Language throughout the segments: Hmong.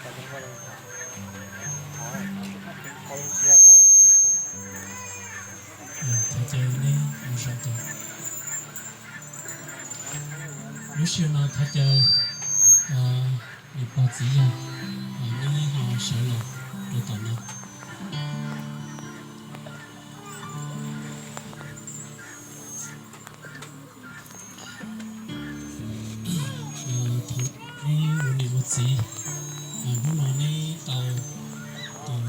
Thov caw neb mus zaum ntawm, lub sij hawm no thov caw niam pog txiv yawg neb ho sawv los rau tom no. Thov neb ua niam ua txiv, hnub no neb tau tus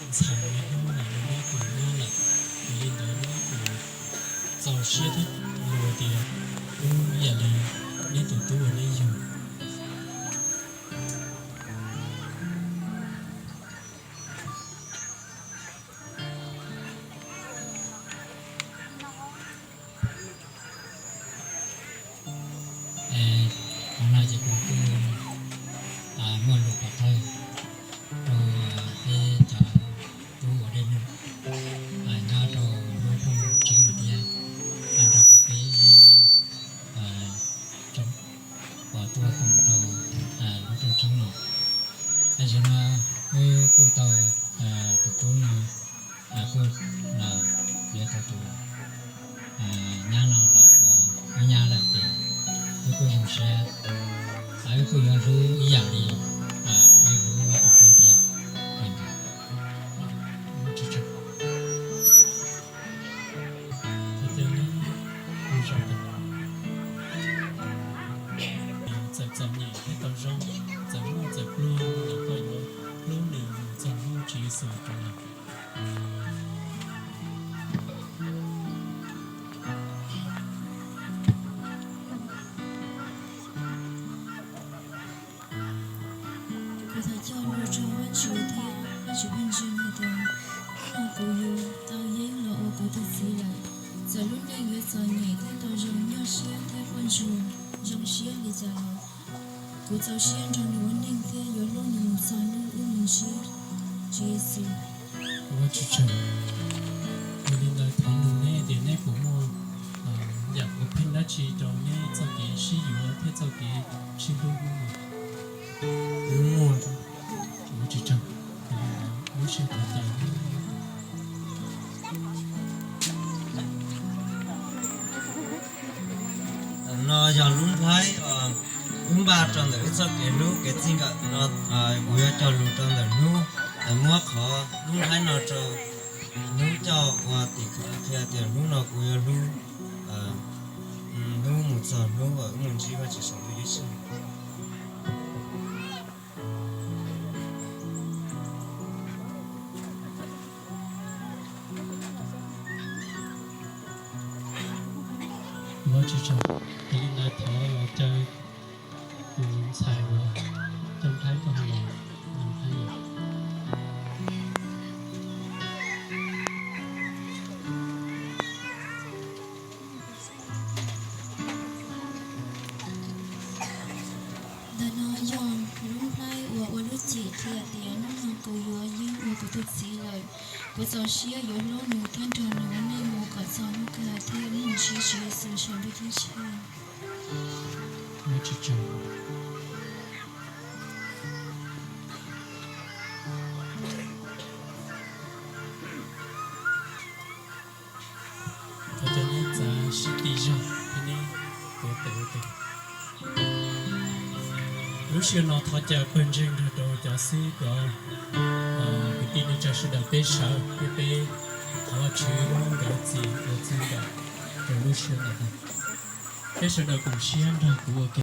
ntxhais no hnub no neb tus nyab lawm, yog li ntawd neb puas txaus siab thiab luag tias ib yam li neb tus tub uas neb yug? Qhov no ces kuv kuj muaj lus pov thawj rau peb cov tub ua dej num nyob rau lub rooj tshoob no thiab, nrog rau peb tsoom uas tuaj koom rau lub rooj tshoob no. Tam sim no wb kuj tau tus tub no kuj los yuav tau tus nyab no los ua nyab lawm ces wb kuj zoo siab, wb kuj yuav hlub ib yam li wb hlub wb tus tub thiab. Txawm txom nyem thiab tau zoo, txawm muaj txawm pluag los koj yuav hlub nws mus txog hnub Tswv Yexus rov los. Kuv thov coj lug rau Vajtswv thiab Vajtswv pheej ntseeg hais tias hnub no kuv yuav tau yeeb los ua kuv tus txiv lawm. Txawm lub neej yuav txom nyem thiab tau zoo, nyuaj siab thiab quaj ntsuag, zoo siab li cas los kuv txaus siab nrog nws ua neej thiab yuav hlub nws mus txog hnub wb mus ntsib Tswv Yexus. Ua tsis tsawg, yog li ntawd thov nug neb tias neb puas muaj yam uas pheej dab tsi rau neb txoj kev sib yuav thiab txoj kev sib hlub hnub no? Muaj, ua tsis tsawg, lub sij hawm thov caw. No yog lub nplhaib uas wb npaj rau ntawm wb txoj kev hlub kev txij nkawm no, kuv yuav cog lus rau ntawm hnub, muab qhov lub nplhaib no rau hnub coj ua tim khawv qhia tias hnub no kuv yuav hlub, hnub mus txog hnub uas wb mus ntsib Vajtswv saum ntuj cib sij. Ua tsis tsawg, yog li ntawd thov caw tus ntxhais uas coj nplhaib tuaj hauv los. Ntawm no yog lub nplhaib uas ua lub cim qhia tias hnub no kuv yuav yeeb ua kuv tus txiv lawm. Kuv txaus siab yuav hlub nws thiab nrog nws ua neej mus kom txog hnub kawg thiab mus ntsib Tswv Yexus saum ntuj ceeb tsheej. Thov caw neb txav sib ti zog thiab neb tuav tes ua ke. Lub sij hawm no thov caw pawg ntseeg nrog rau cov xib hwb, cov kwv tij neej tsa sawv daws peb sawv thiab peb thov Vajtswv muab nkawd txim ua txij nkawm rau lub sij hawm ntawm no. Peb sawv daws koom siab nrog kuv ua ke.